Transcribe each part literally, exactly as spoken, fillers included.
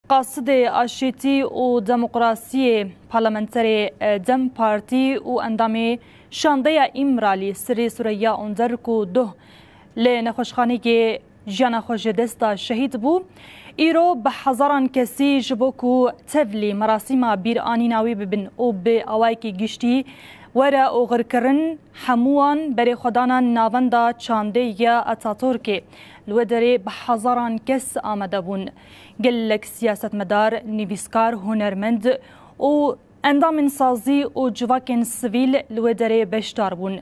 Qasidê Aşîtî û Demokrasiyê, parlamenterê, e, DEM Partî û endamê Şandeya Îmralî Sirê Sureyya Onder ku duh li nexweşxaneyê jiyana xwe ji dest da şehîd bû. Îro bi hezaran kesî ji bo ku tevlî merasîma bîranîna wî bibin û bi awayekî giştî were oxirkirin, hemû wan berê xwe dana navenda çandê ya Ataturkê. Li wê derê bi hezaran kes amade bûn. Gelek siyasetmedar, nivîskar, hunermend û endamên sazî û civakên sivîl li wê derê beşdar bûn.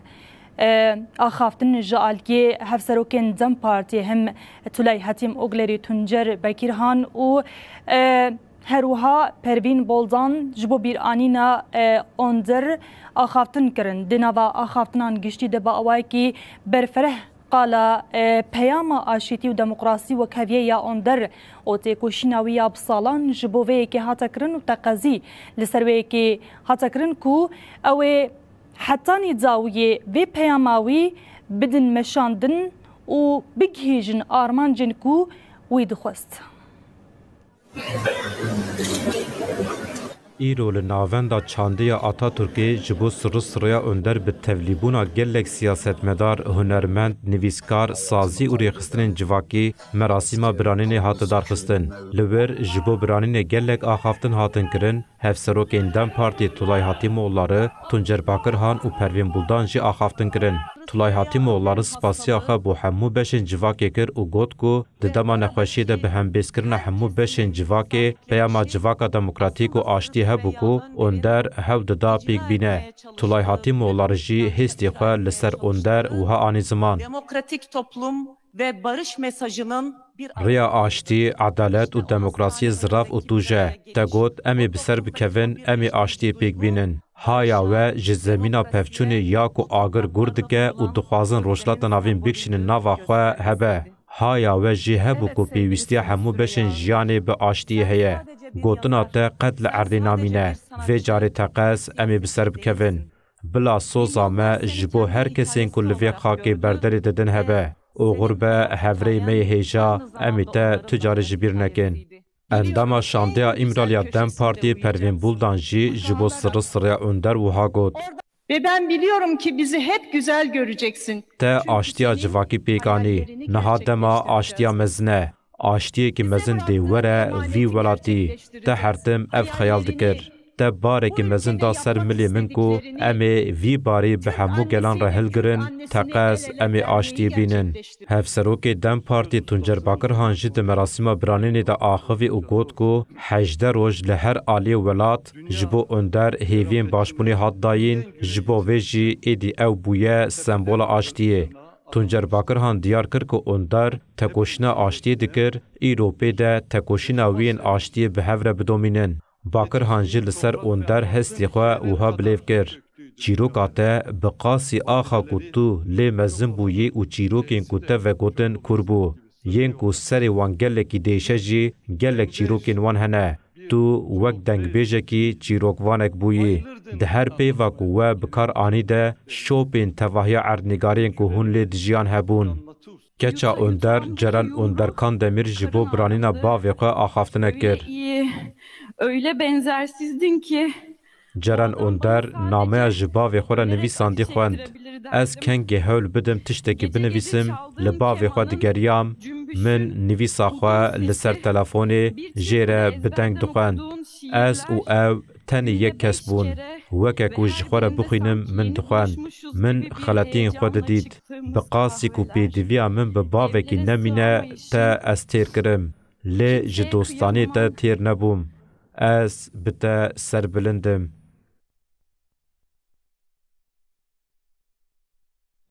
E, axaftin ji alkê hevserokên DEM Partiyê hem Tulay Hatîm Oglerî, Tuncer Bekirhan û, e, her wiha Pervîn Boldan ji bo bîranîna, e, Onder axaftin kirin. Di nava axaftinan giştî de bi awayekî berfireh qala, e, peyama aşîtî û demokrasî, wekheviyê ya Onder û têkoşîna wî ya bi salan ji bo vê yekê hate kirin û teqezî li ser wê yekê hate kirin ku ew ê hetanî dawiyê vê peyama wî bidin meşandin û bigihîjin armancên ku wî dixwest. Îro li navenda çandê ya Ataturkê ji bo sirri sirreya Onder bi tevlîbûna gelek siyasetmedar, hunermend, nivîskar, sazî û rêxistinên civakî merasîma biranînê hate darxistin. Li wir ji bo biranînê gelek axaftin hatin kirin, hevserokên DEM Partiyê Tulay Hatîmoğulları, Tuncer Bakirhan û Pervîn Buldan jî axaftin kirin. Tulay Hatîmoğulları spasiya xwe bo hemû beşên civakê kir û got ku di dema nexweşiyê de bi hembêzkirina hemû beşên civakê peyama civaka demokratîk û aştiyê hebû ku Onder hewl dida pêk bîne. Tulay Hatîmoğulları jî hêstê xwe li ser Onder wiha anî ziman. Demokratik toplum ve barış mesajının bir Rêya aştî, edalet û demokrasiyê zirav û tûj e. Te got, em ê bi ser bikevin, em ê aştiyê pêk bînin. Haya we ji zemîna pevçûnê ya ku agir gur dike û dixwazin Rojhilata Navîn bikişînin nava xwe hebe. Haya we jî hebû ku pêwîstiya hemû beşên jiyanê bi aştiyê heye. Gotina te qet li erdê namîne. Vê carê teqez em ê bi ser bikevin. Bila soza me ji bo her kesên ku li vê xakê berderê didin hebe. Oxir be hevrêyê me yê hêja, em ê te tu carê ji bîr nekin. Endama Şandeya Îmraliya DEM Partiyê Pervîn Buldan jî ji bo sirri sirreya Onder wiha got. Ve ben biliyorum ki bizi hep güzel göreceksin. Te aştiya civakî pêk anî. Niha dema aştiya mezin e. Aştiyekî mezin dê were vî welatî. Te her tim ev xeyal dikir. Te barekî mezin da ser milê min ku em ê vî barî bi hemû gelan re hilgirin, teqez em ê aştiyê bînin. Hevserokê DEM Partî Tuncer Bakirhan jî di merasîma biranînê de axivî û got ku hejdeh roj li her aliyê welat ji bo Onder hêviyên başbûnê hat dayîn, ji bo vê jî êdî ew bûye sembola aştiyê. Tuncer Bakirhan diyar kir ku Onder tekoşîna aştiyê dikir, îro pê de tekoşîna wî yên aştiyê bi hev re bidomînin. Bakirhan jî li ser Onder hestî xwe wiha bilêv kir. Çîroka te bi qasî axa ku tu lê mezin bûyî û çîrokên ku te vegotin kûr bû. Yên ku serê wan gelekî dêşe jî gelek çîrokên wan hene. Tu wek dengbêjekî çîrokvanek bûyî. Di her peyva ku we bi kar anî de şopên tevahiya erdnîgariyên ku hûn lê dijiyan hebûn. Keça Onder Ceren Onder Kandemîr ji bo biranîna bavê xwe axaftinek kir. İyi, öyle benzersizdin ki. Ceren Onder nameya ji bavê xwe re nivîsandî xwend. Ez kengê hewl bidim tiştekî binivîsim, li bavê xwe digeriyam, min nivîsa xwe li ser telefonê jê re bi deng dixwend. Ez û ew tenê yek kes bûn. Weke ku ji xwe re bixwînim min dixwend. Min xeletiyên xwe didît. Bi qasî ku pêdiviya min bi bavekî nemîne te ez têr kirim. Lê ji dostaniyê te têr nebûm. Ez bi te serbilind im.